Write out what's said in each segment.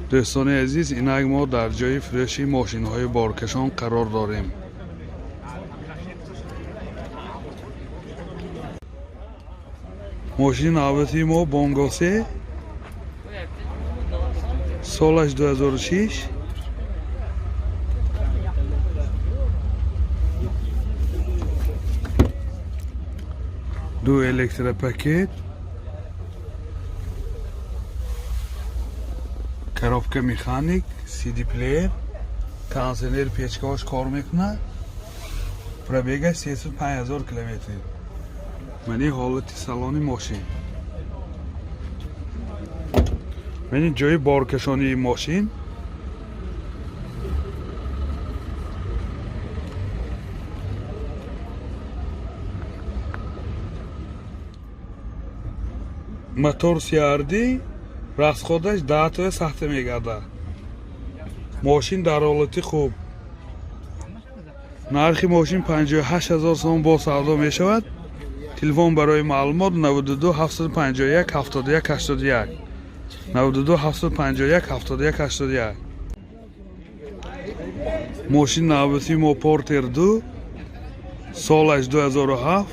Дӯстони азиз, инак мо дар ҷои фурӯши мошинҳои боркашон қарор дорем. Мошини навбатии мо Бонго се, солаш 2006, ду электропакет, коробка механик, CD плеер, кондиционер, печкаҳош кор мекунад. Пробегаш 305 ҳазор километр. Мани ҳолати салони мошин, мани ҷои боркашонии мошин. Мотор CRD, расходаш 10 тоя сахта мегардад. Мошин дар ҳолати хуб. Нархи мошин 58 ҳазор сомон, бо савдо мешавад. Телефон барои маълумот: 92 751 71 81, 92 751 71 81. Мошин навбатии мо Портер 2, солаш 2007,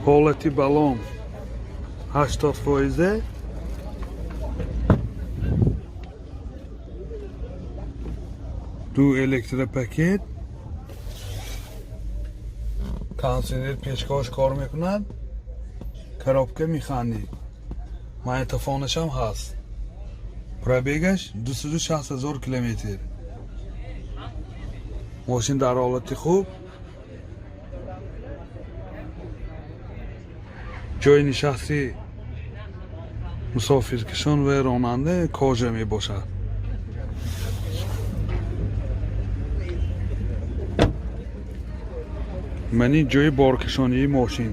ҳолати балон 80%, ду электропакет, кондиционер, печкаҳош кор мекунад, коробка механик, магнитофонашам ҳаст. Пробегаш 260 ҳазор километр. Мошин дар ҳолати хуб. Ҷои нишасти мусофиркашон ва ронанда кожа мебошад. Мани ҷои боркашонии мошин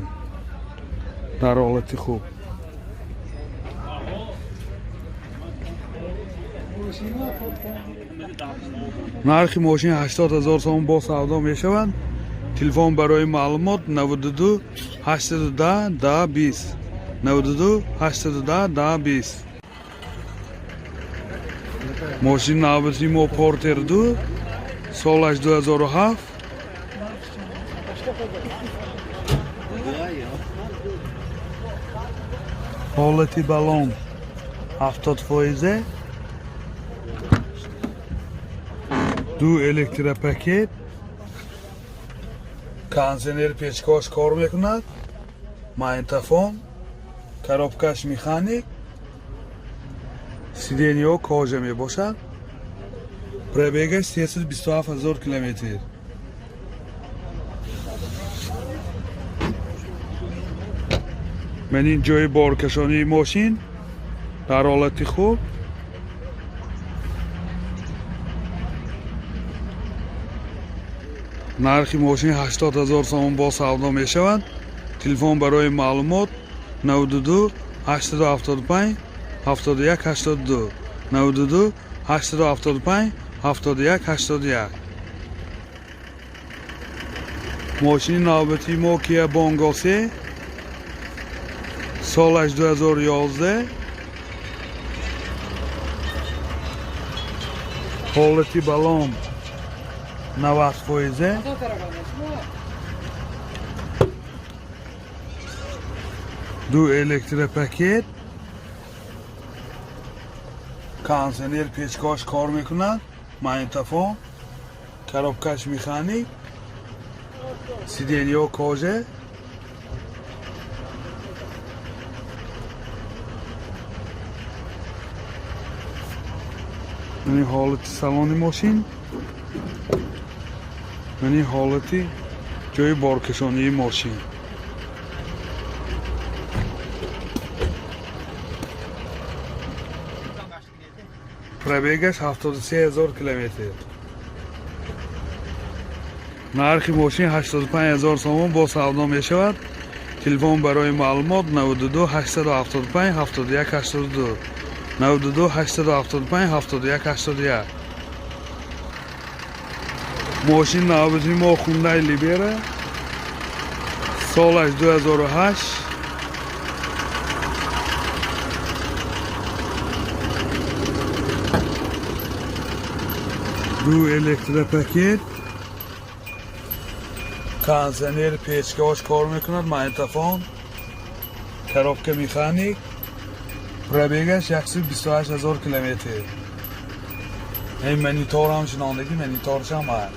дар ҳолати хуб. Нархи мошин 80 ҳазор сомон, бо савдо мешавад. Телефон барои маълумот: 92 810 10 20, 92 810 10 20. Мошин навбати мо Портер 2, солаш 2007, ҳолати балон 70%, ду электропакет, кондиционер, печкаҳош кор мекунад, магнитофон, коробкаш механик, сиденьяҳо кожа мебошад. Пробегаш 327 ҳазор километр. Ман ин ҷои боркашонии мошин дар ҳолати хуб. Нархи мошин 80 ҳазор сомон, бо савдо мешавад. Телефон барои маълумот: 92 875 71 82, 92 875 71 81. Мошини навбатии мо Кия Бонго се, солаш 2011, ҳолати балон 90%, ду электропакет, кондиционер, печкаҳош кор мекунад, магнитофон, коробкаш механик, сиденьяҳо кожа. Мани ҳолати салони мошин, мани ҳолати ҷои боркашонии мошин. Пробегаш 73 ҳазор километр. Нархи мошин 85 ҳазор сомон, бо савдо мешавад. Телефон барои маълумот: 92 875 71 82, 92 875 71 81. Мошин навбати мо Хундай Либера, солаш 2008. Ду электропакет, кондиционер, печкаош кор мекунад, магнитофон, коробка механик, пробегаш 128 ҳазор километр. Ин монитор ҳам шинондагӣ, мониторшам ҳаст.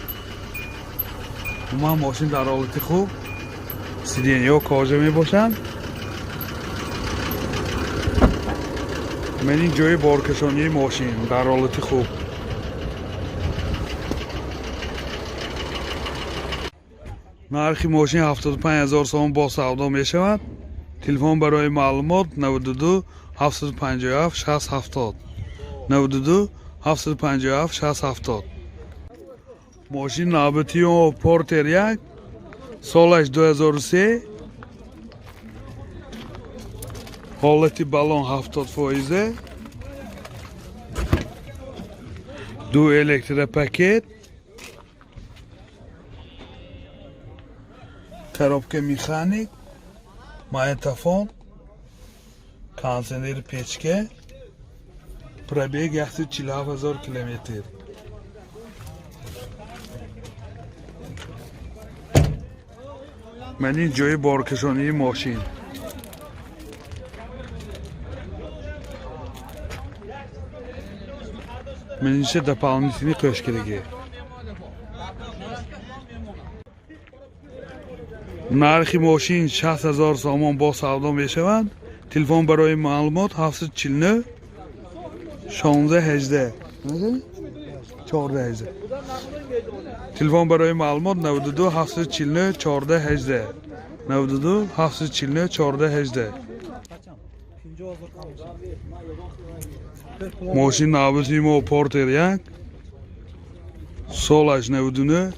Умуман, мошин дар ҳолати хуб, сиденьяҳо кожа мебошанд. Ман ин ҷои боркашонии мошин дар ҳолати хуб. Нархи мошин 75 ҳазор сомон, бо савдо мешавад. Телефон барои маълумот 92 757 60 70, 92 757 60 70. Мошин навбатиё Портер 1, солаш 2003, ҳолати баллон 70 фоизе, ду электропакет, коробка механик, магнитофон, кондиционери, печка, пробег 147 ҳазор километр. Ман ин ҷои боркашонии мошин. Мениша дополнительный қӯшкидаги. Нархи мошин 60 ҳазор сомон, бо савдо мешавад. Телефон барои маълумот 749 16 18 14 18. Телефон барои маълумот 92 749 14 18, 92 749 14 18. Мошин навбати мо Портер 1, солаш 99,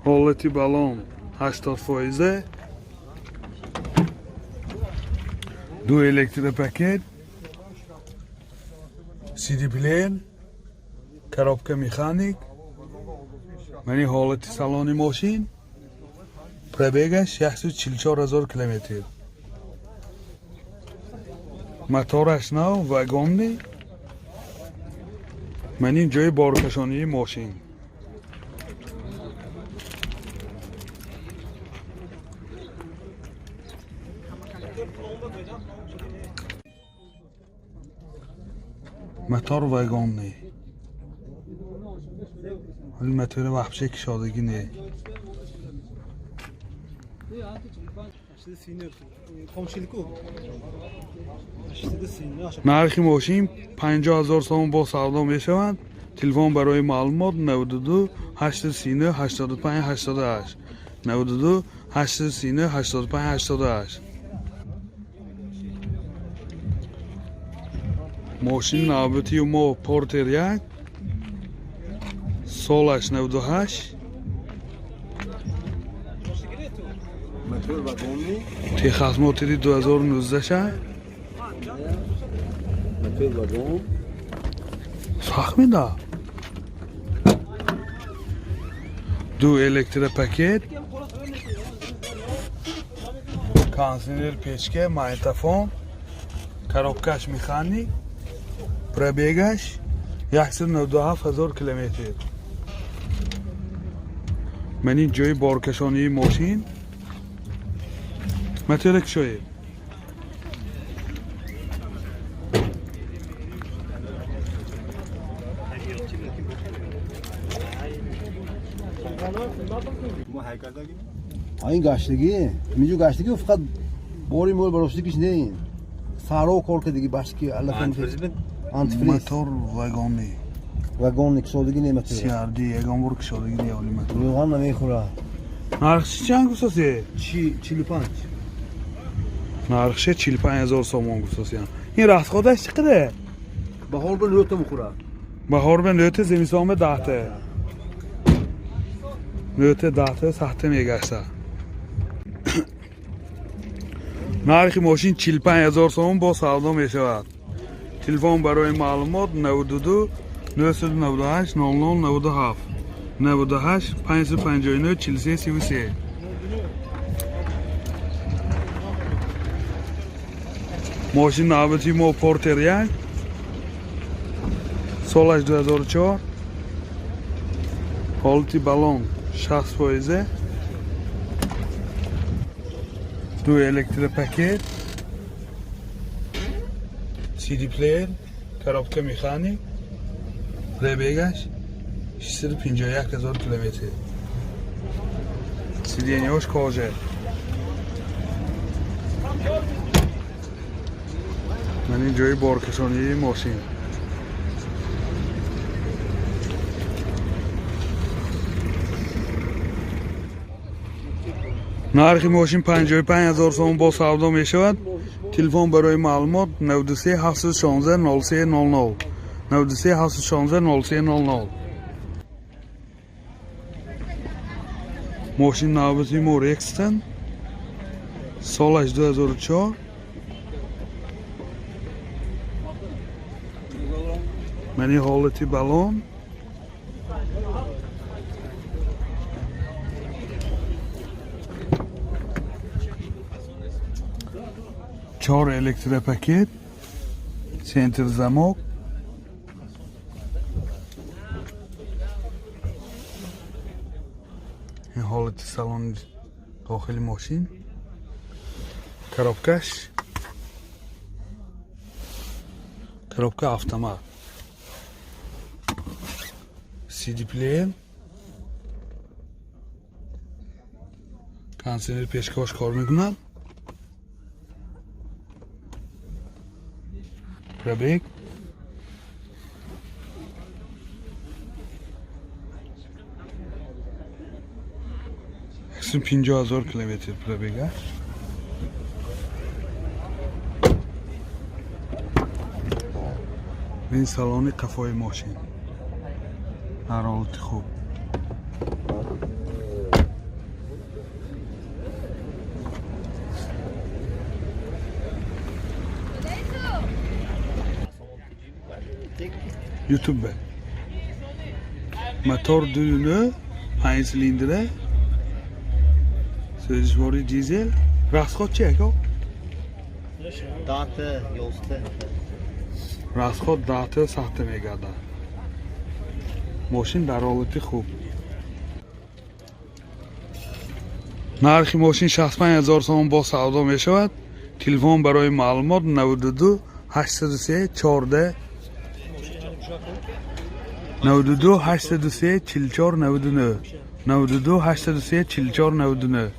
ҳолати баллон 80 фоизе, ду электропакет, CD плеер, коробка механик. Мани ҳолати салони мошин. Пробегаш 144 ҳазор километр. Мотораш нав, вагонный. Ман ин ҷои боркашонии мошин. Мотор вагонный. Ҳоли мотори вообще кушодагӣ не. Komşilik o. Нархи мошин 50 ҳазор сомон, бо савдо мешавад. Телефон барои маълумот 92 839 85 88, 92 839 85 88. Мошини навбатии мо Портер 1, солаш 98, Мотор вагонный. Техосмотри 2019 ша. Мотор вагон. Сахт меда. Ду электропакет, кондиционер, печка, магнитофон, коробкаш механик, пробегаш 197 ҳазор километр. Ман ин ҷои боркашонии мошин. Мотора кушоед. Ин гаштагӣ, миҷу гаштагӣ, фақат бори мол бароштагиш не. Саро кор кардагӣ башки аллаф. Антифриз. Мотор вагонный. Вагон кушодагӣ не мотор. CRD ягон бор кушодагӣ не оли мотор. Равған намехӯрад. Нархши чанд гуфтасе? Чи 45. Нархше 45 ҳазор сомон гуфтасиян. Ин расходаш чӣ қадар? Баҳор ба нӯта мехӯрад. Баҳор ба нӯта, зимистон ба 10-та. Нӯта, 10-та, сахта мегашта. Нархи мошин 45 ҳазор сомон, бо савдо мешавад. Телефон барои маълумот 92 998 00 97, 98 559 43 33. Мошин навбати мо Портер 1, солаш 2004, ҳолати баллон 60%, ду электропакет, CD плеер, коробка механик, пробегаш 651 ҳазор километр, сиденьяш кожа. Ман ин ҷои боркашонии мошин. Нархи мошин 55 ҳазор сомон бо савдо мешавад. Телефон барои маълумот 93 716 03 00, 93 716 03 00. Мошин навбати мо Рекстон, солаш 2004, мани ҳолати баллон, чор электропакет, центр замок, ин ҳолати салони дохили мошин, коробкаш коробка автомат, CD плеер, кондиционер пешкош кор мекунад. Пробег 150 ҳазор километр пробег аст. Ин салони қафои мошин дар ҳолати хуб. Ютуб мотор 2.9, панҷ цилиндра, сӯзишвори дизел. Расход чи, ако? Дата, ёзда. Расход дата сахта мегардад. Мошин дар ҳолати хуб. Нархи мошин 65 ҳазор сомон бо савдо мешавад. Телефон барои маълумот 92 803 14, 92 803 44 99, 92 803 44 99.